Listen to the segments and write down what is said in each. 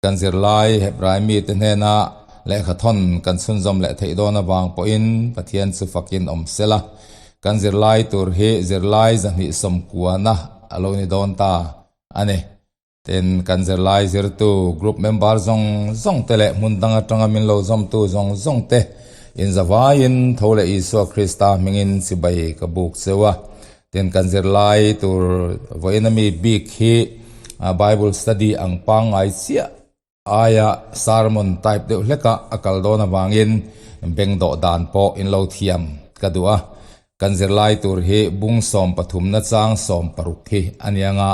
Kan zirlai Hebrai mite hnena lehkhathawn kan chhunzawm leh theih dawn avang pawhin Pathian chu fakin awm sela. Kan zirlai tur hi zirlai zahnih sawmkuana a lo ni dawn ta a ni. Tin, kan zirlai zirtu group member zawng zawng te leh hmun dang atanga min lo zawmtu zawng zawng te inzavaiin tho leh Isua Krista hmingin chibai ka buk cheu a. Tin, kan zirlai tur vawiin ami bik hi Bible study ang pangngai chiah aia sermon type deuh hleka a kal dawn avangin beng dawh dan pawh in lo thiam ka duh a. Kan zirlai tur hi bung sawmpathumna chang sawmparuk hi a nia nga,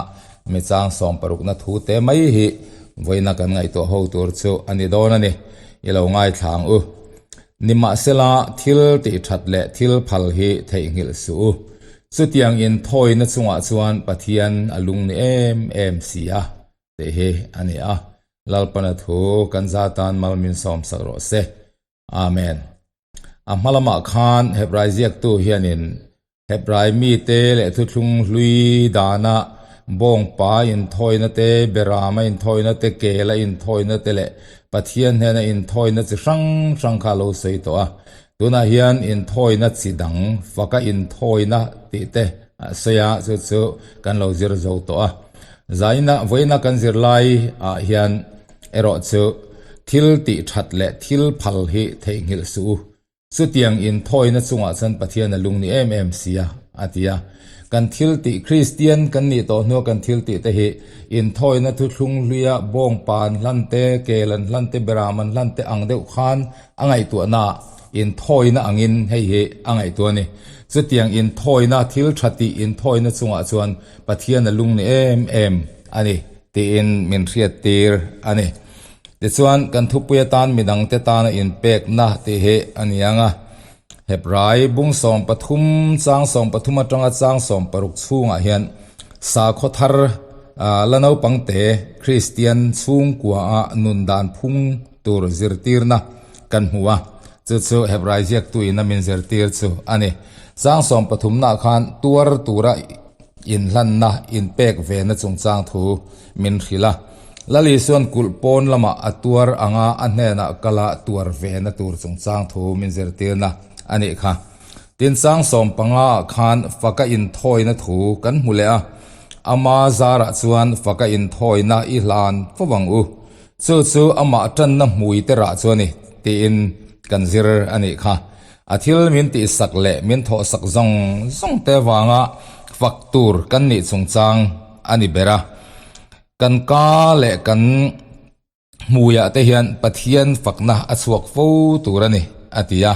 mi chang sawmparukna thu te mai hi vawiina kan ngaihtuah ho tur chu a ni dawn a ni. I lo ngaithla ang u. Nimahsela, thil tih that leh thil phal hi theihnghilh suh u. Chutiang inthawina chungah chuan Pathian a lung ni em em si a, tih hi a ni a. Lalpana thu kan za tan mal min sawmsak rawh se. Amen. A hma lamah khan Hebrai ziaktu hianin Hebrai mite leh thuthlung hlui dana bawngpa inthawina te, berama inthawina te, kela inthawina te leh Pathian hnena inthawina chi hrang hrang kha a lo sawi tawh a. Tunah hian inthawina chi dang, faka inthawina tih te a sawi a, chu chu kan lo zir zo tawh a. Zaina, vawiina kan zirlai ah hian erawh chu thil tih that leh thil phal hi theihnghilh suh u. Chutiang inthawina chungah chuan Pathian a lung ni em em si a, a ti a. Kan thil tih Kristian kan nih tawh hnua kan thil tih te hi inthawina thuthlung hluia bawngpa an hlan te, kel an hlan te, beram an hlan te ang deuh khan a ngaihtuahna inthawina angin hei hi a ngaihtuah a ni. Chutiang inthawina thil tha tih inthawina chungah chuan Pathian a lung ni em em a ni tiin min hriattir a ni. Tichuan, kan thupui atan midangte tana inpekna tih hi a ni ang a. Hebrai bung 13 chang 13 atanga chang 16 chhungah hian sakhaw thar la naupangte Kristian chhungkua a nun dan phung tur zirtirna kan hmu a. Chu chu Hebrai ziaktuin a min zirtir chu a ni. Chang 13 nah khan tuar tura inhlanna inpek vena chungchang thu min hrilh a. Lali chuan kulh pawn lamah a tuar anga a hnenah kala tuar vena tur chungchang thu min zirtirna a nih kha. Tin 15 ah khan faka inthawina thu kan hmu leh a, ama zarah chuan faka inthawina i hlan fo ang u. Chu chu amah tanna hmui te rah chu a ni tiin kan zir a nih kha. A thil min tihsak leh min thawhsak zawng zawng te vanga fak tur kan nih chungchang a ni ber a. Kan ka leh kan hmuiah te hian Pathian fakna a chhuak fo tur a ni, a ti a.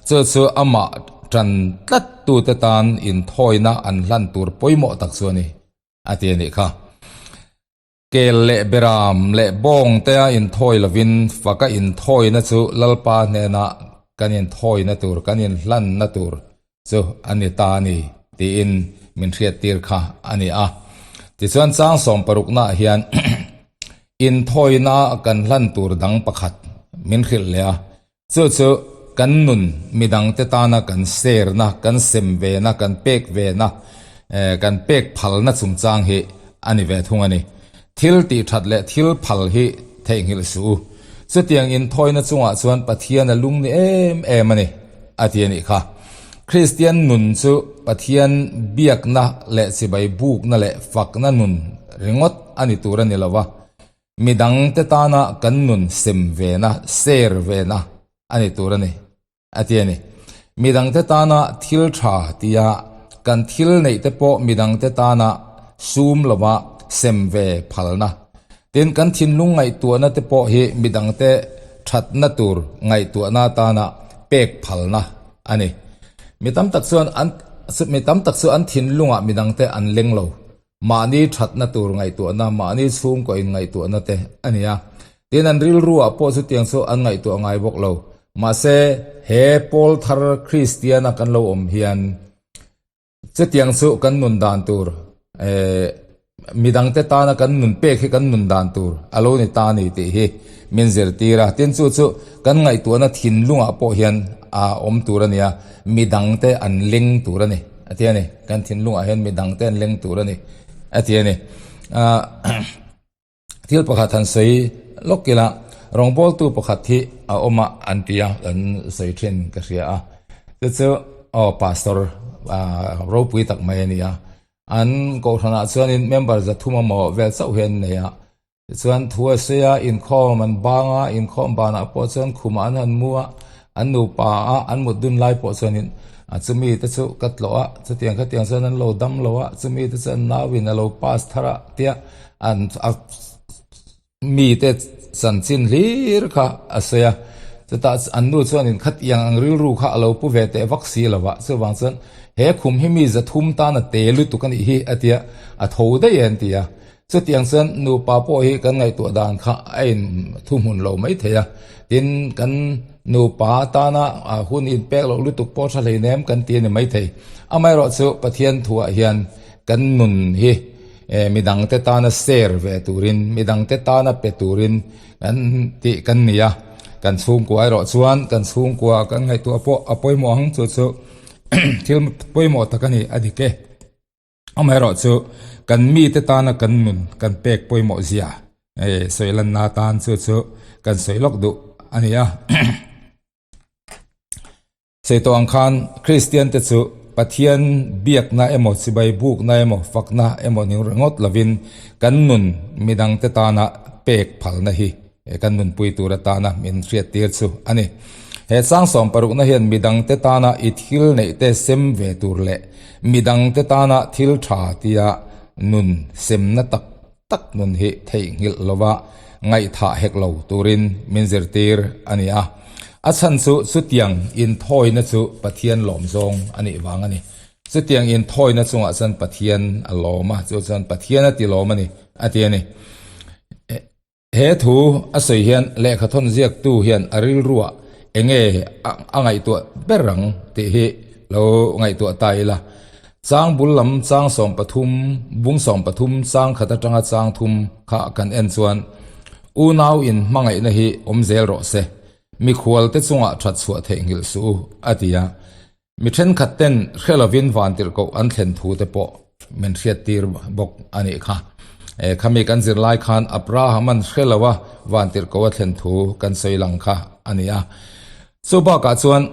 Chu chu amah tan tlat tute tan inthawina an hlan tur pawimawh tak chu a ni, a ti a nih kha. Kel leh beram leh bawng tea inthawi lovin faka inthawina chu Lalpa hnenah kan inthawina tur, kan inhlanna tur chu a ni ta a ni tiin min hriattir kha a ni a. Tichuan chang sawmparuknaah hian inthawina kan hlan tur dang pakhat min hrilh leh a, chu chu kan nun midangte tana kan serna, kan sem vena, kan pek vena, kan pek phalna chungchang hi a ni ve thung a ni. Thil tih that leh thil phal hi theihnghilh suh u. Chutiang inthawina chungah chuan Pathian a lung ni em em a ni, a ti a nih kha. Kristian nun chu Pathian biakna leh chibai bukna leh fakna nun ringawt a ni tur a ni lo va, midangte tana kan nun sem vena, share vena a ni tur a ni. A ti a ni. Midangte tana thil tha tia kan thil neih te pawh midangte tana sum lova sem ve phalna. Tin, kan thinlung ngaihtuahna te pawh hi midangte thatna tur ngaihtuahna tana pek phalna a ni. Mi tam tak chuan an mi tam tak chu an thinlungah midangte an leng lo. Mahni thatna tur ngaihtuahna, mahni chhungkaw in ngaihtuahna te a ni a. Tin, an rilruah pawh chutiang chu an ngaihtuah ngai bawk lo. Mahse, he pawl thar Kristiana kan lo awm hian chutiang chu kan nun dan tur, eh, midangte tana kan nun pek hi kan nun dan tur a lo ni ta a ni tih hi min zirtir a. Tin, chu chu kan ngaihtuahna thinlungah pawh hian a awm tur a ni a, midangte an leng tur a ni. A ti a ni. Kan thinlungah hian midang te an leng tur a ni, a ti a ni. Thil pakhat han sawi lawk ila, rawngbawltu pakhat hi a awm a an ti a, an sawi thin ka hria a. Chu chu aw pastor ropui tak mai a ni a. An kohhranah chuanin member 300 emaw vel chauh hi an nei a. Tichuan thu a sawi a, inkhawm an bang a, inkhawm banah pawh chuan khumah an han mu a, an nupa a an mut dun lai pawh chuanin a chumi te chu ka tlawh a, chutiang khatiang chuan an lo dam lo a, chumi te chuan nauin a lo pass thar a tia an a mite chanchin hlir kha a sawi a, chutah an nu chuanin khatiang ang rilru kha a lo pu ve teh vak si lo va, chuvang chuan he khum hi mi 300 tan a te lutuk a nih hi a tia a tho daih e an ti a. Chutiang chuan nupa pawh hi kan ngaihtuah dan kha a in thuhmun lo mai thei a, tin kan nupa tana hun inpek loh lutuk pawh tha hleinem kan ti a ni mai thei. Amaherawhchu Pathian thuah hian kan nun hi midangte tana share ve turin, midangte tana pe turin kan tih kan ni a, kan chhungkua erawh chuan kan chhungkua kan ngaihtuah pawh a pawimawh ang chu chu thil pawimawh tak a ni a dik e. Amaherawh chu kan mite tana kan nun kan pek pawimawh zia sawi lanna atan chu chu kan sawi lawk duh a ni a. Sawi tawh ang khan Kristian te chu Pathian biakna emaw chibai bukna emaw fakna emaw ning ringawt lovin kan nun midangte tana pek phalna hi kan nunpui tur atana min hriattir chu a ni. He chang sawmparukna hian midangte tana i thil neihte sem ve tur leh midangte tana thil tha tia nun semna tak tak nun hi theihnghilh lova ngaihthah hek lo turin min zirtir a ni a. A chhan chu chutiang inthawina chu Pathian lawm zawng a nih vang a ni. Chutiang inthawina chungah chuan Pathian a lawm a, chu chuan Pathian a ti lawm a ni a ti a ni. He thu a sawi hian lehkhathawn ziaktu hian a rilruah enge a ngaihtuah ber ang tih hi lo ngaihtuah ta ila. Chang bul lam chang 13, bung 13 chang khat atanga chang thum kha kan en chuan unau in hmangaihna hi awm zel rawh se, mikhual te chungah that chhuah theihnghilh suh u a ti a. Mi thenkhat ten hre lovin vantirhkoh an thlen thu te pawh min hriattir bawk a nih kha. Khami kan zir lai khan Abraham-a'n hre lo a vantirhkoh a thlen thu kan sawi lang kha a ni a. Chu bakah chuan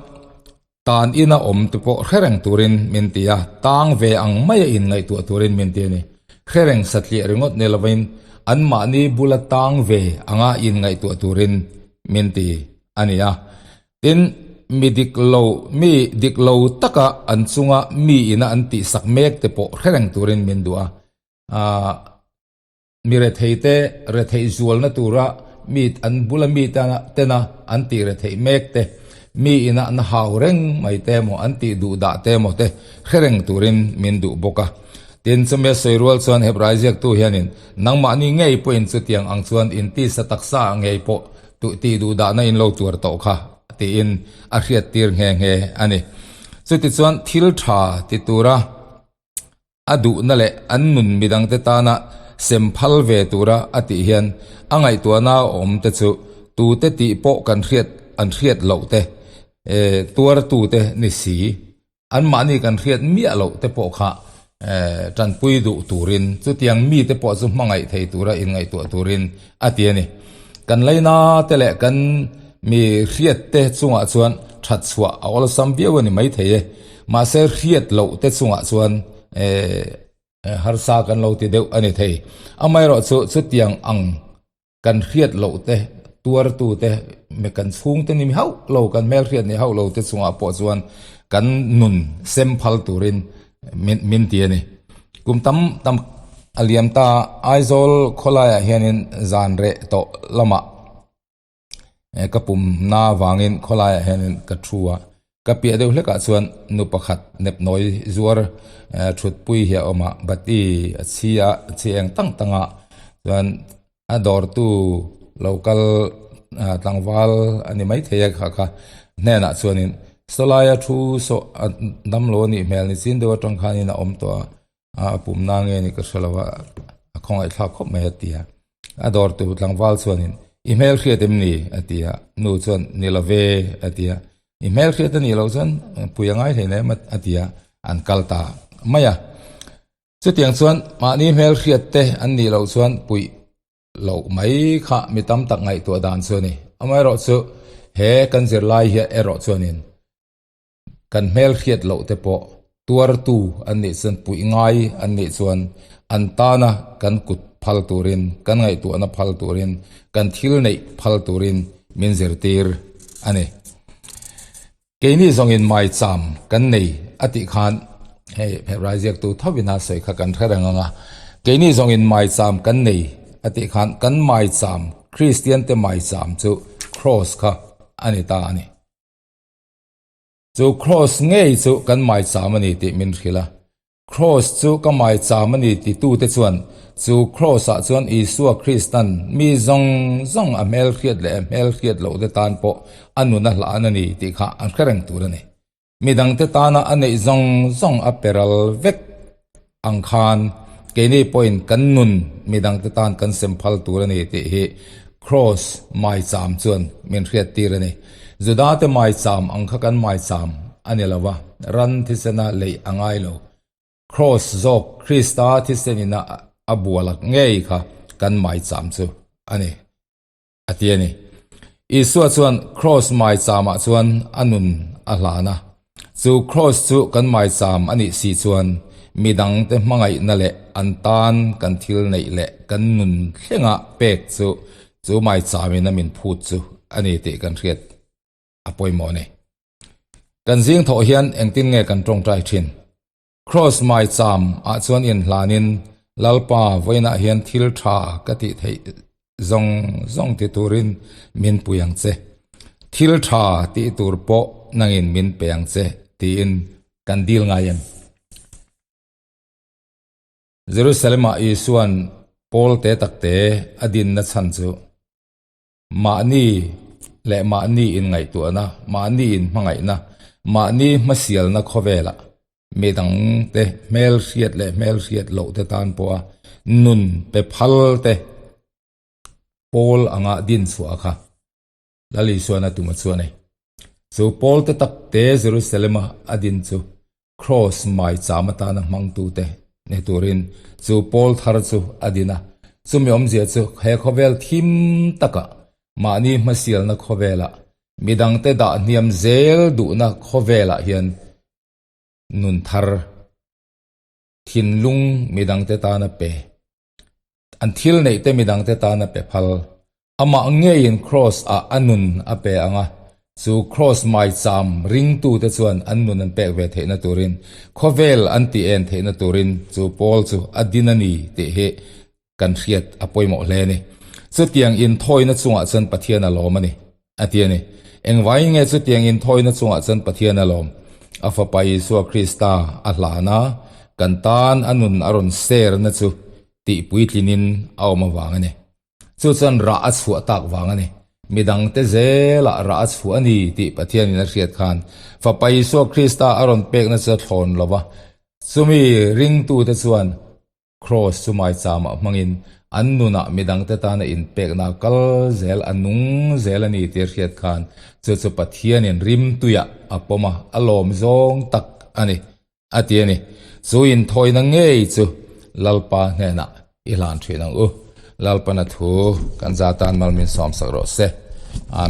tan ina awm te pawh hre reng turin min ti a, tang ve ang maia inngaihtuah turin min ti a ni. Hre reng satliah ringawt ni lovin anmahni bula tang ve anga inngaihtuah turin min ti a ni a. Tin, mi dik lo, mi dik lo taka an chunga mi ina an tihsak mek te pawh hre reng turin min duh a. Aaa, mi rethei te retheih zualna tura mi an bula mi tena an tih retheih mek te, mi ina an hau reng mai te emaw an tih duh dah te emaw te hre reng turin min duh bawk a. Tin, chumi a sawi rual chuan Hebrai ziaktu hianin nangmahni ngei pawhin chutiang ang chuan intisa taksa ngei pawh Tuh tih duh dahna in lo tuar tawh kha tiin a hriattir nghe nghe a ni. Chutichuan thil tha ti tura a duhna leh an nun midangte tana sem phal ve tura a tih hian a ngaihtuahna awm te chu tute tih pawh kan hriat an hriat loh te tuartute ni si. Anmahni kan hriat miah loh te pawh kha tanpui duh turin, chutiang mite pawh chu hmangaih thei tura inngaihtuah turin a ti a ni. Kan leina te leh kan mi hriat te chungah chuan that chhuah a awlsam viau a ni maithei e. Mahse hriat loh te chungah chuan harsa kan lo ti deuh a ni thei. Amaherawhchu chutiang ang Kan hriat loh te, tuartu te, mi kan chhungte ni hauh lo, kan hmelhriat ni hauh lo te chungah pawh chuan kan nun sem phal turin min min ti a ni. Kum tam tam a liam ta Aizawl khawlaiah hianin zan reh tawh lamah ka pumna vangin khawlaiah hianin ka thu a, ka piah deuh hlekah chuan nu pakhat nepnawi zuar thutpui hi a awm a, bati a chhi a, a chhi eng tang tang a chuan A dawrtu lo kal tlangval a ni maithei a kha kha hnenah chuanin sawlaia thu saw a damlo a nih hmel ni chin deuh atang khanin a awm tawh a, a pumna nge ni ka hre lo a, a khawngaihthlak khawp mai a ti a. A dawrtu tlangval chuanin i hmelhriat em ni? a ti a, nu chuan ni lo ve a ti a, i hmelhriat a nih loh chuan pui a ngai hleinem a ti a, an kal ta mai a. Chutiang chuan mahni hmelhriat te an nih loh chuan puih Loh mai kha mi tam tak ngaihtuah dan chu a ni. Amaherawhchu, he kan zirlai hi erawh chuanin kan hmelhriat loh te pawh tuartu an nih chuan puih ngai an nih chuan an tana kan kut phal turin, kan ngaihtuahna phal turin, kan thil neih phal turin min zirtir a ni. Keini zawngin maicham kan nei a tih khan hei Hebrai ziaktu thovin a sawi kha kan hre reng ang a, keini zawngin maicham kan nei a tih khan kan maicham, Kristiante maicham chu Kraws kha a ni ta a ni. Chu Kraws ngei chu kan maicham a ni tih min hrilh a, Kraws chu ka maicham a ni titute chuan chu Kraws-ah chuan Isua Kristan mi zawng zawng a hmelhriat leh a hmelhriat lohte tan pawh a nun a hlan a ni tih kha an hre reng tur a ni. Midangte tana a neih zawng zawng a pe ral vek ang khan keini pawhin kan nun midangte tan kan sem phal tur a ni tih hi Kraws maicham chuan min hriattir a ni. Judate maicham ang kha kan maicham a ni lo va, ran thisena leih a ngai lo. Kraws zawk Krista thisenina a bualak ngei kha kan maicham chu a ni, a ti a ni. Isua chuan kraws maichamah chuan a nun a hlan a. Chu kraws chu kan maicham a nih si chuan midangte hmangaihna leh an tan kan thil neih leh kan nun thlenga pek chu chu maichamin a min phut chu a ni tih kan hriat a pawimawh a ni. Kan zing thawh hian engtin nge kan tawngtai thin? Kraws maicham ah chuan inhlanin Lalpa vawiinah hian thil tha ka tih theih zawng zawng ti turin min pui ang che. Thil tha tih tur pawh nangin min pe ang che tiin kan dil ngai em? Jerusalem-ah Isua'n Paul te takte a dinna chhan chu Mahni leh mahni inngaihtuahna, mahni inhmangaihna, mahni hmasialna khawvelah midangte hmelhriat leh hmelhriat lohte tan pawha nun pe phal te pawl anga din chhuah kha Lal Isuan a tum a chu a ni. Chu pawl te tak te Jerusalem-a a din chu Kraws maicham atana hmangtute ni turin chu pawl thar chu a din a. Chumi awmzia chu he khawvel thim takah mahni hmasialna khawvelah midangte dah hniam zel duhna khawvelah hian nun thar thinlung midangte tana pe An thil neih te midangte tan a pe phal. Amah ngeiin Kraws ah a nun a pe ang a, chu Kraws maicham ringtute chuan an nun an pek ve theihna turin, khawvel an tih en theihna turin chu Paul chu a din a ni tih hi kan hriat a pawimawh hle a ni. Chutiang inthawina chungah chuan Pathian a lawm a ni, a ti a ni. Engvaiin nge chutiang inthawina chungah chuan Pathian a lawm? A Fapa Isua Krista a hlan a, kan tan a nun a rawn serna chu tih puitlinin a awm avang a ni. Chu chuan rah a chhuah tak vang a ni. Midangte zelah rah a chhuah a ni tih Pathianin a hriat khan Fapa Isua Krista a rawn pekna chu a thlawn lo va. Chumi ringtute chuan Kraws chu maichamah hmangin an nunah midangte tana inpekna kal zel a nung zel a ni tih a hriat khan chu chu Pathianin rimtuiah a pawm a, a lawm zawng tak a ni. A ti a ni. Chu inthawina ngei chu Lalpa hnenah i hlan thin ang u. Lalpana thu kan za tan mal min sawmsak rawh se. Amen.